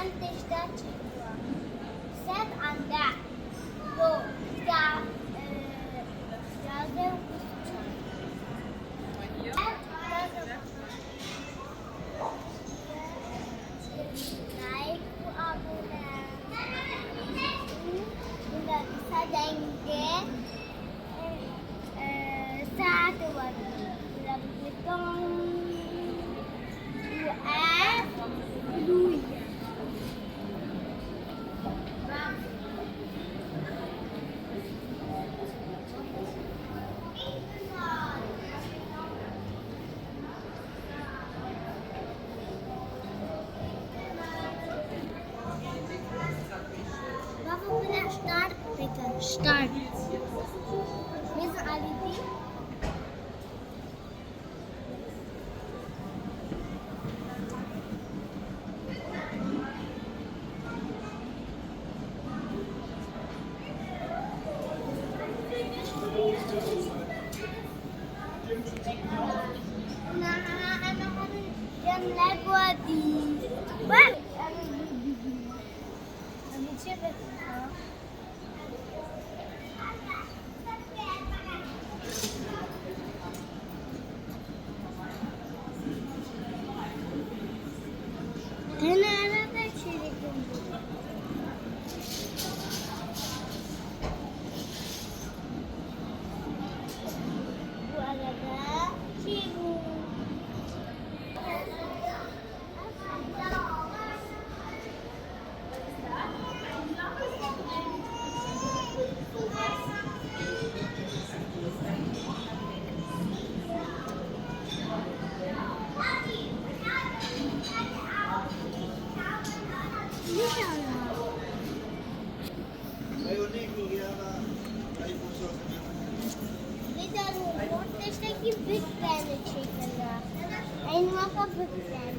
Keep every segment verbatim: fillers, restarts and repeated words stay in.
Tişta çêbû. Sed anda. Do. Da. E, yazê û çar. Dayik û abone. Bunda kısa denge. Ee, saat var. Bunda bir beton. Bu ev. Bu yer. Baba, buna start bikin. Start. Biz alidi. Cemler bu adî. Bak. Em çi bikin? Tenê arada çêdikim. Bu arada çêbû. Vê derû tiştekî Big Ben'ê çêkirine. Eyn waka Big Ben.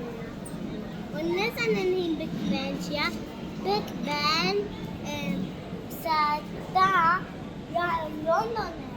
Hûn nizanin hîn Big Ben çi ye? Big Ben, em, saeta ya London e.